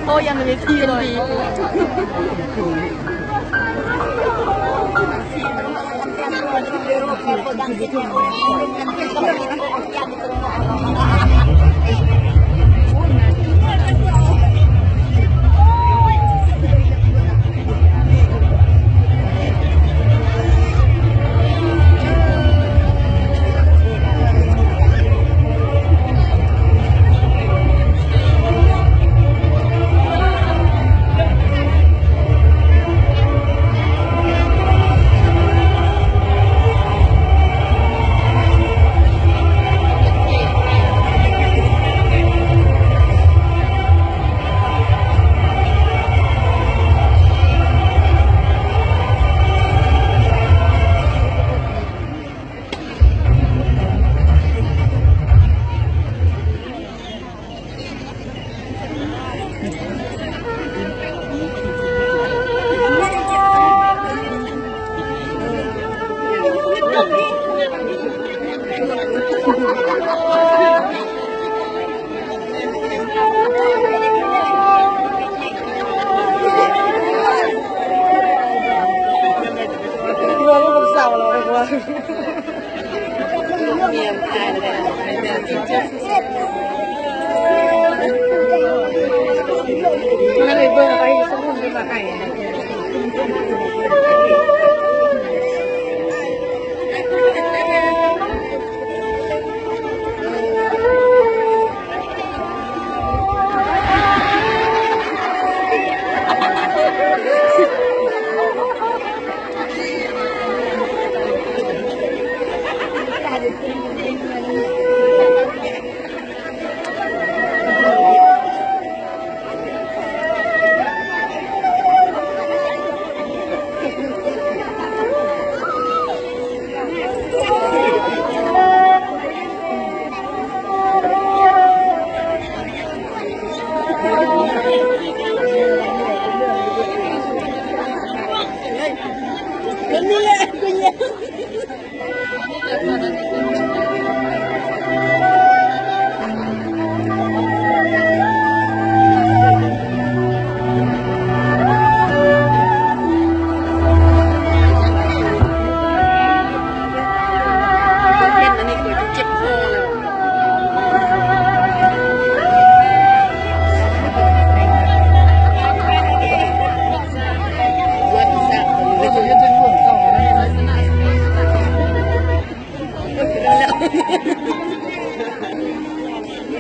ໂອ້ ຢ້ານເວທີເລີຍ.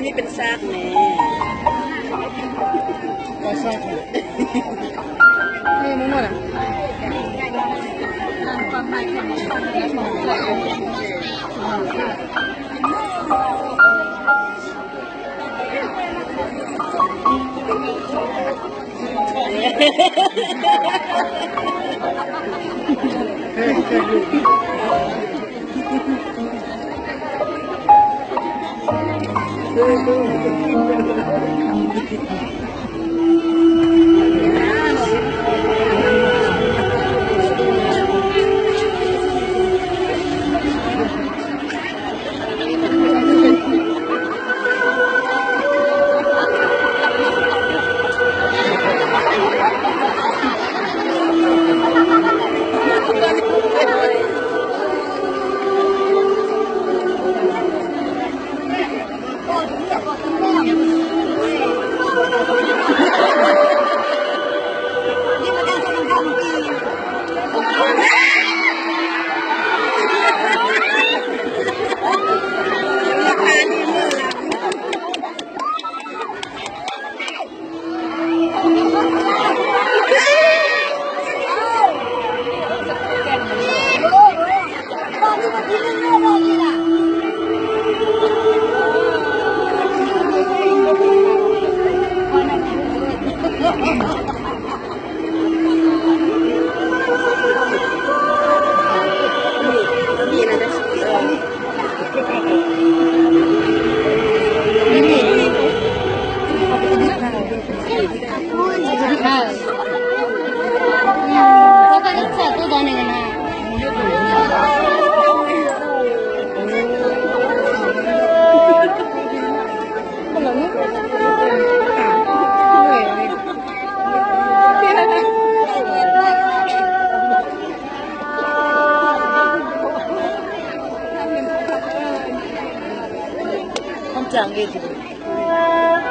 ນີ້ເປັນຊາກແນ່ ປາຊາກແນ່ ນີ້ມັນໝົດອະ.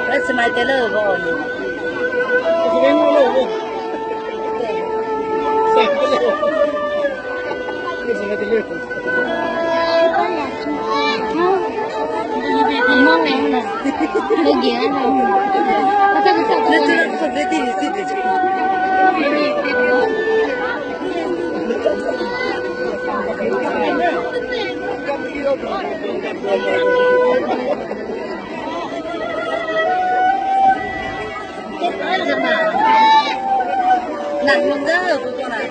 ແລ້ວສະໄໝເຕີເລີບໍ່ນີ້? ນັ່ງລົງເດີ ຜູ້ຄົນນະ.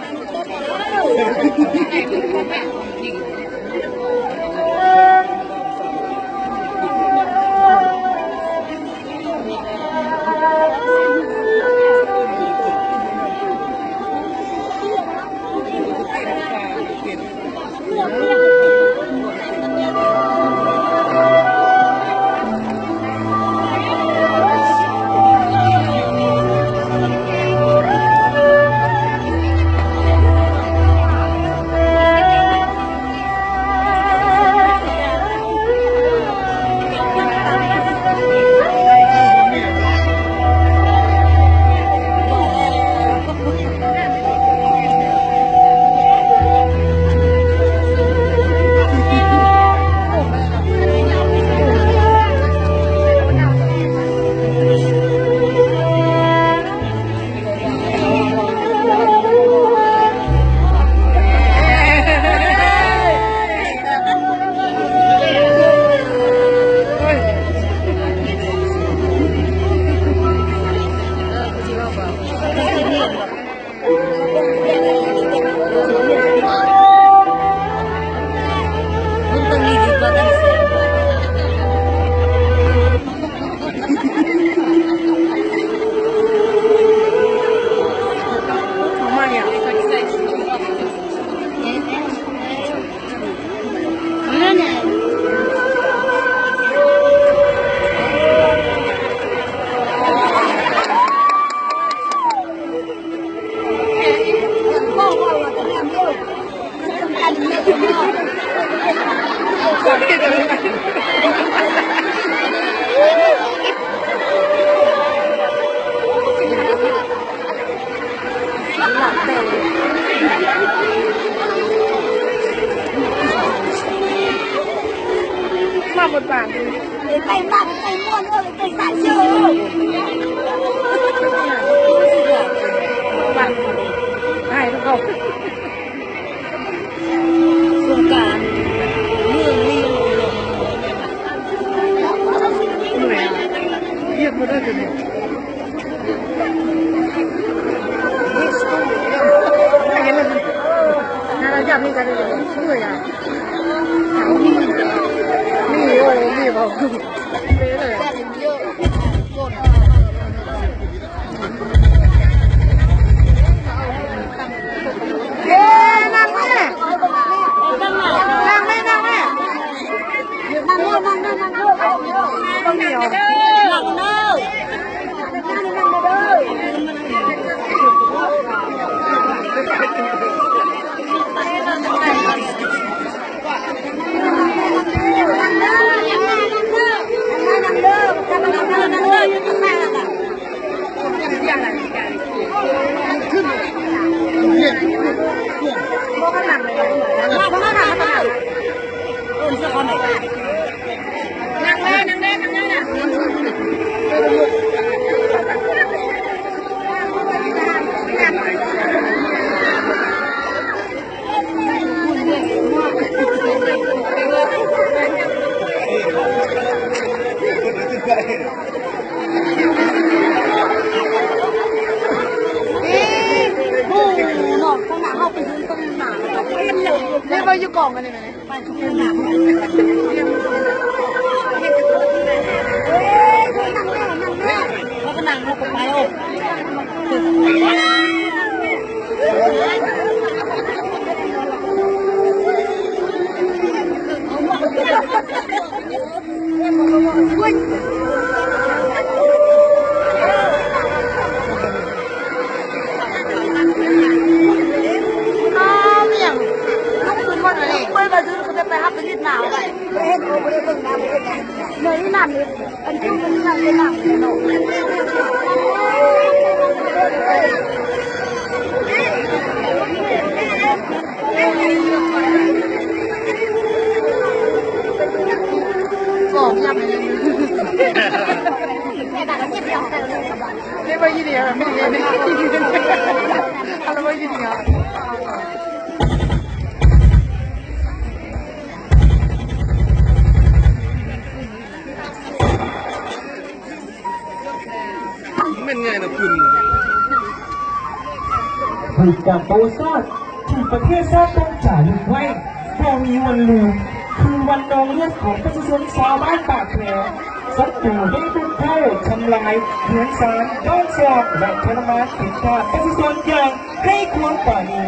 ມາບົດບາດ ໄປ ໄປ ໄປ ມ່ວນເອີຍ ໄປສາຍເຊີເອີຍ ໄປ ໃຫ້ເຂົາ ສົງການ ເມືອງລີ ວຽກບໍ່ໄດ້ເປັນ ນັ່ງແມ່ ນັ່ງແມ່ ນັ່ງແມ່ ນັ່ງເດີ ນັ່ງເດີ ນັ່ງເດີ ນັ່ງເດີ ນັ່ງເດີ. ນັ່ງເລີຍ ນັ່ງເລີຍ ນັ່ງເລີຍ ນັ່ງເລີຍ. ເອີ ເນາະ ຂ້າງໜ້າເຮົາໄປຢືນຕົງໜ້າ ແລ້ວເຮົາຢູ່ກອງກັນໄດ້ແມ່ນ. ເຮົາກໍນັ່ງ ເຮົາກໍໄປເອົາ. ອ້າວ ມີຫຍັງ? ລຸກຂຶ້ນໝົດແລ້ວນີ້. ເປີດມາຊື່ ເຂົາຈະໄປຮັບໄປລີດນ້ຳໄປ. ເຫັນບໍ່ ບໍ່ໄດ້ເບິ່ງນ້ຳ ບໍ່ເຫັນຫຍັງ. ເລີຍນ້ຳນີ້. ແມ່ນງ່າຍນະປຶ້ມ. ຮູບການປະຫວັດສາດທີ່ປະເທດຊາດຕ້ອງຈາລຶກໄວ້ບໍ່ມີວັນລືມ ຄືວັນນອງເລືອດຂອງປະຊາຊົນຊາວບ້ານປາກແພ ສັດຕູໄດ້ບຸກເຂົ້າທຳລາຍເຮືອນຊານບ້ານຊ່ອງ ແລະ ທໍລະມານເປັນທາດປະຊາຊົນຢ່າງໄຮ້ຄວາມປານີ.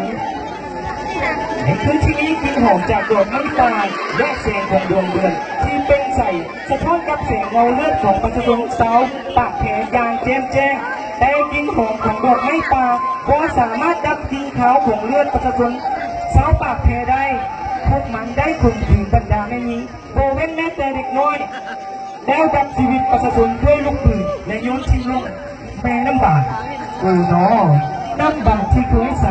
ໃນຄືນທີ່ນີ້ ກິ່ນຫອມຈາກດອກໄມ້ປ່າ ແລະ ແສງຂອງດວງເດືອນທີ່ເປັ່ງໃສ ສະທ້ອນກັບແສງເງົາເລືອດຂອງປະຊາຊົນຊາວປາກແພຢ່າງແຈ່ມແຈ້ງ, ແຕ່ກິ່ນຫອມຂອງດອກໄມ້ປ່າບໍ່ສາມາດດັບກິ່ນຄາວຂອງເລືອດປະຊາຊົນຊາວປາກແພໄດ້. ພວກມັນໄດ້ຂົ່ມຂືນບັນດາແມ່ຍິງ ບໍ່ເວັ້ນແມ້ແຕ່ເດັກນ້ອຍ ແລ້ວດັບຊີວິດປະຊາຊົນດ້ວຍລູກປືນ ແລະ ໂຍນຖິ້ມລົງແມ່ນ້ຳບາງ. ເອີໜໍ ນ້ຳບາງທີ່ເຄີຍໃສ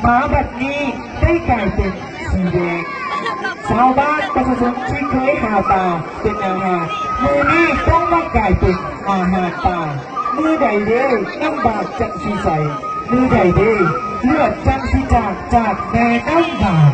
ມາບັດນີ້ໄດ້ກາຍເປັນສີແດງ. ຊາວບ້ານປະຊາຊົນທີ່ເຄີຍຫາປາເປັນອາຫານ ມື້ນີ້ຕ້ອງມາກາຍເປັນອາຫານປາ. ມື້ໃດເດນ້ຳບາງຈັ່ງຊິໃສ? ມື້ໃດເດເລືອດຈັ່ງຊິຈາງຈາກແມ່ນ້ຳບາງ?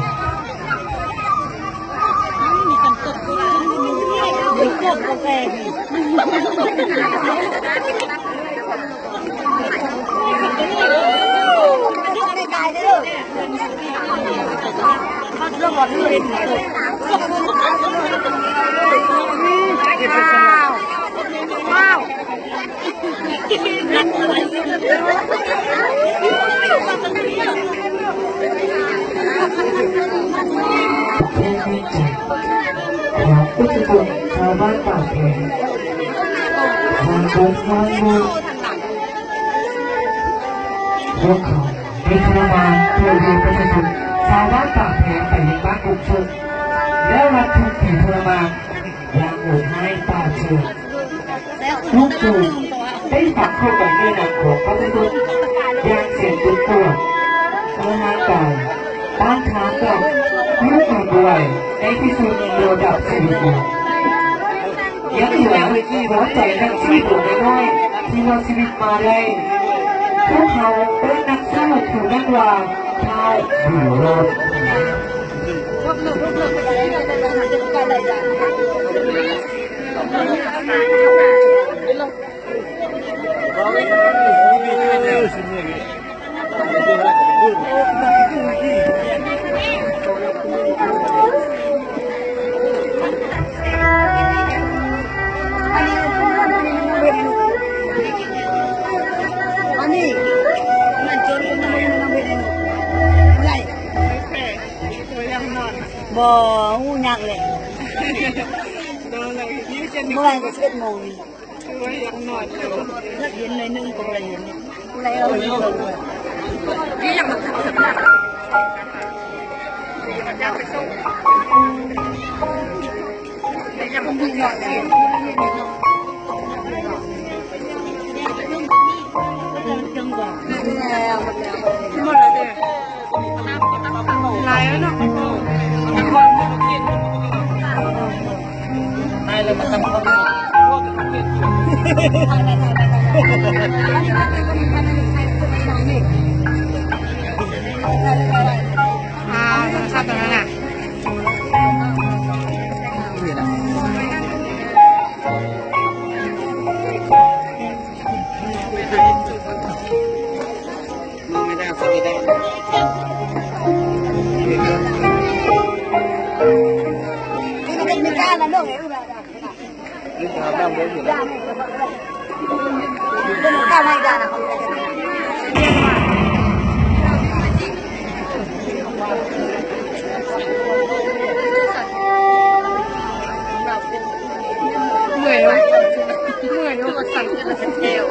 ຂອງປະຊາຊົນຊາວບ້ານປາກແພ ທາງກົມທາງໂລກ ພວກເຂົາໄດ້ທໍລະມານຊ່ວຍເຫຼືອປະຊາຊົນຊາວບ້ານປາກແພໄປຍັງບ້ານກົກເສິກ ແລະ ລັດທຸກທີ່ທໍລະມານຢ່າງໂຫດຮ້າຍປ່າເຖື່ອນ. ລູກປູກໄດ້ຝັງເຂົ້າໄປໃນໜັງຂອງປະຊາຊົນຢ່າງແສນເຈັບປວດ ເມື່ອຮ່າງກາຍຕ້ານທານກັບລູກເປັນບໍ່ໄຫວ ໃນທີ່ສຸດກໍດັບຊີວິດລົງ. ຍັງເຫຼືອຫົວໃຈນັກສູ້ຕົວນ້ອຍໆທີ່ລອດຊີວິດມາໄດ້. ພວກເຮົາເອີ້ນນັກສູ້ຜູ້ນັ້ນວ່າ ທ້າວບຸນໂລດ. ບໍ່ຮູ້ຫຍັງເລີຍ ເມື່ອວານກໍສິບເອັດໂມງນີ້. ຢາກເຫັນໜ້ອຍໜຶ່ງກໍບໍ່ໄດ້ເຫັນ. ອ່າ ໂທລະສັບຕົວນັ້ນນະ. ເມື່ອຍເນາະ ເມື່ອຍເນາະ ກໍສັ່ນແລ້ວ.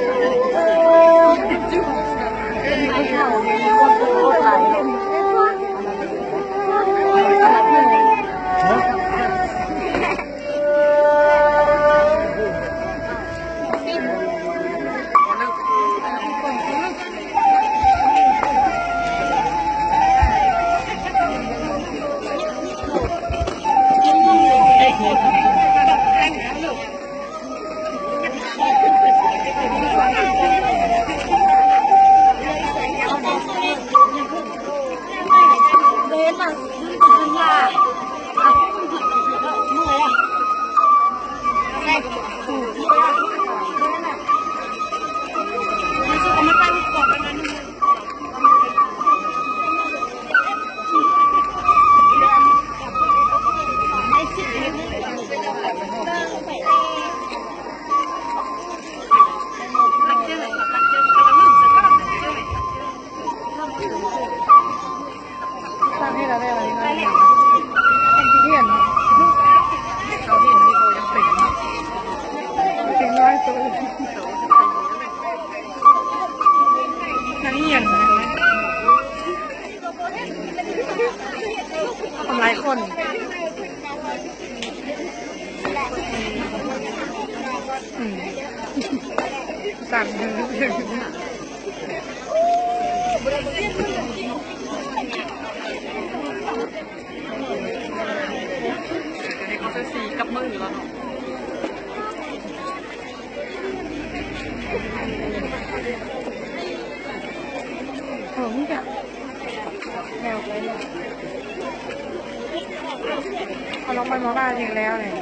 ສັ່ນຢູ່. ເຂົາໃສ່ສີກັບມືແລ້ວເນາະ. ເອີ ມີແບບແນວ ເອົານ້ອງໄປມາບ້ານອີກແລ້ວນີ້.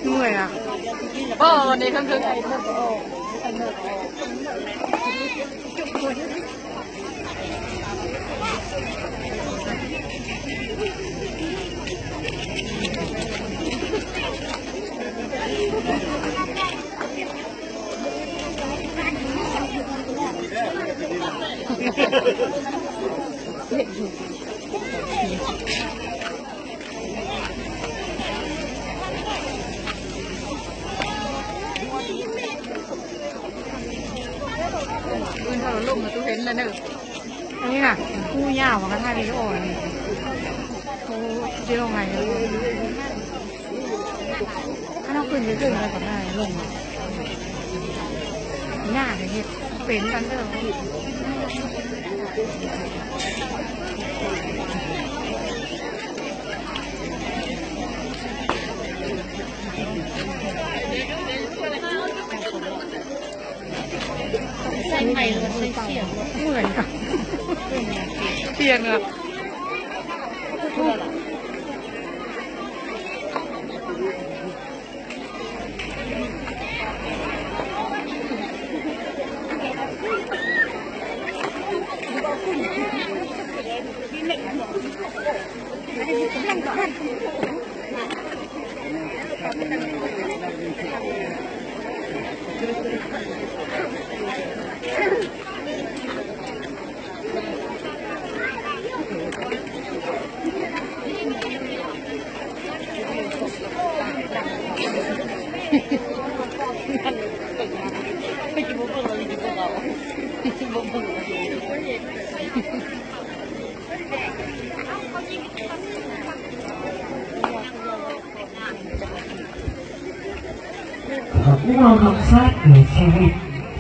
ເມື່ອຍອະ. ບໍ່ ເດ້ ເທິງໆ. ອື່ນເຂົາລົງມາຕູ້ເຫັນແລ້ວເດີ. ອັນນີ້ນະ ຜູ້ຍາວ ເຂົາກໍຖ່າຍວິດີໂອນີ້. ໂອ້ ຊິລົງໄງເດີ. ຄັນເຮົາຂຶ້ນໄປເທິງແລ້ວກໍໄດ້ລົງມາ. ຍາກເຮັດເປັນກັນເດີ. ໃສ່ໃໝ່ ຫຼືວ່າໃສ່ສ່ຽວ? ເໝືອນກັນ. ປ່ຽນເນາະ. ພວກເຮົາທັງຊາດມີຊີວິດ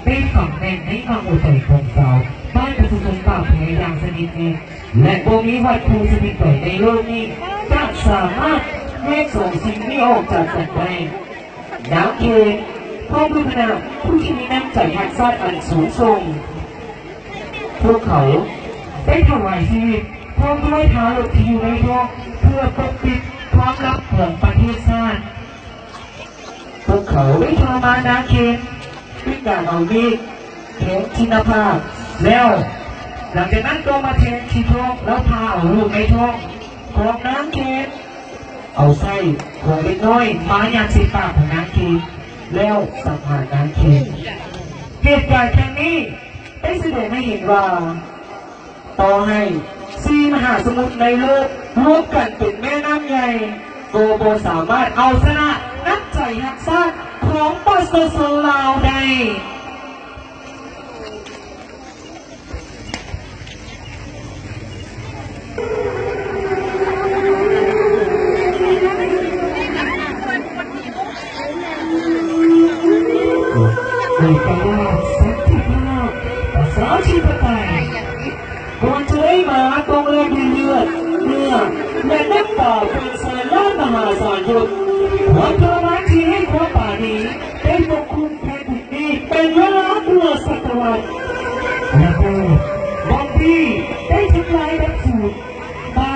ໄດ້ຝັງແໜ້ນໃນຄວາມຫົວໃຈຂອງຊາວບ້ານປະຊາຊົນປ່າແພຢ່າງສະໜິດແໜ້ນ ແລະ ບໍ່ມີວັດຖຸຊະນິດໃດໃນໂລກນີ້ຈະສາມາດແຍກສອງສິ່ງນີ້ອອກຈາກກັນໄດ້. ນາງເຄນ ພ້ອມດ້ວຍຄະນະຜູ້ທີ່ມີນ້ຳໃຈຮັກຊາດອັນສູງສົ່ງ. ພວກເຂົາໄດ້ຖວາຍຊີວິດພ້ອມດ້ວຍທາລົກທີ່ຢູ່ໃນທ້ອງ ເພື່ອປົກປິດຄວາມລັບຂອງປະເທດຊາດ. ພວກເຂົາໄດ້ທໍລະມານນາງເຄນດ້ວຍການເອົາມີດແທງທີ່ໜ້າຜາກ ແລ້ວຫຼັງຈາກນັ້ນກໍມາແທງທີ່ທ້ອງ ແລ້ວຜ່າເອົາລູກໃນທ້ອງຂອງນາງເຄນ ເອົາໄສ້ຂອງເດັກນ້ອຍມາຍັດໃສ່ປາກຂອງນາງເຄນ ແລ້ວສັງຫານນາງເຄນ. ເຫດການຄັ້ງນີ້ໄດ້ສະແດງໃຫ້ເຫັນວ່າ ຕໍ່ໃຫ້ສີ່ມະຫາສະໝຸດໃນໂລກລວມກັນເປັນແມ່ນ້ຳໃຫຍ່ ກໍບໍ່ສາມາດເອົາຊະນະນ້ຳໃຈຮັກຊາດຂອງປະຊາຊົນລາວໄດ້. ເອກະລາດ ສັນຕິພາບ ປະຊາທິປະໄຕ ກ່ອນຈະໄດ້ມາຕ້ອງແລກດ້ວຍເລືອດ ເນື້ອ ແລະ ນ້ຳຕາເປັນແສນລ້ານມະຫາສານຄົນ. ຄວາມທໍລະມານທີ່ໄຮ້ຄວາມປານີໄດ້ປົກຄຸມແຜ່ນດິນນີ້ເປັນເວລາກວ່າສະຕະວັດ. ລະເບີດ ບອມບີ ໄດ້ທຳລາຍດັບສູນ.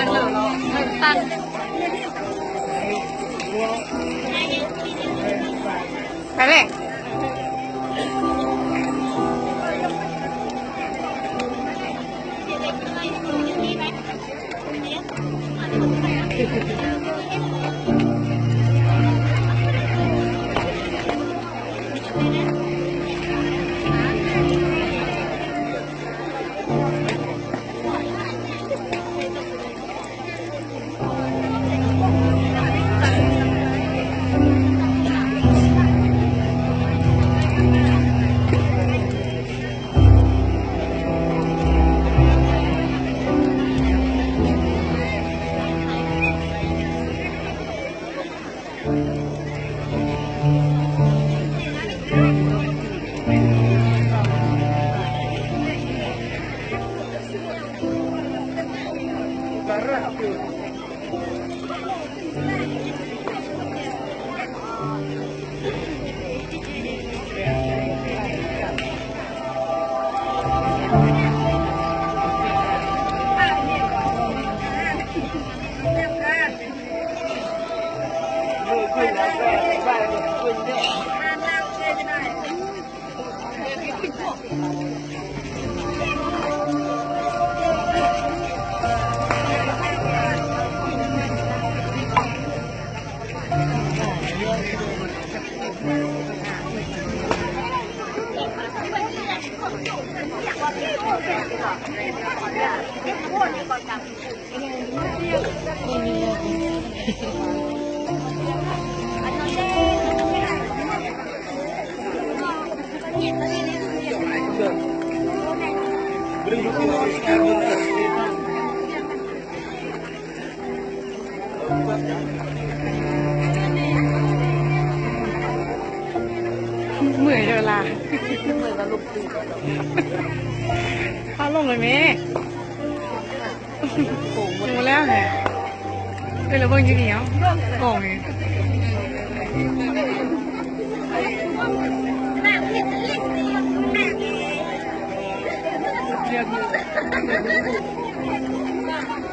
ຕັ້ງເລີເນາະ ຕັ້ງ ໄປເລີຍ. ເມື່ອຍເດີລະ ເມື່ອຍວ່າລຸກຕື່ນ ພາລົງເລີຍແມ່. ໂອ້ ແລ້ວແຫຼະ ເອີ ລະເບິ່ງຢູ່ນີ້ ເອົາ ກ້ອງນີ້ ເລືອກຢູ່ ເລືອກຢູ່.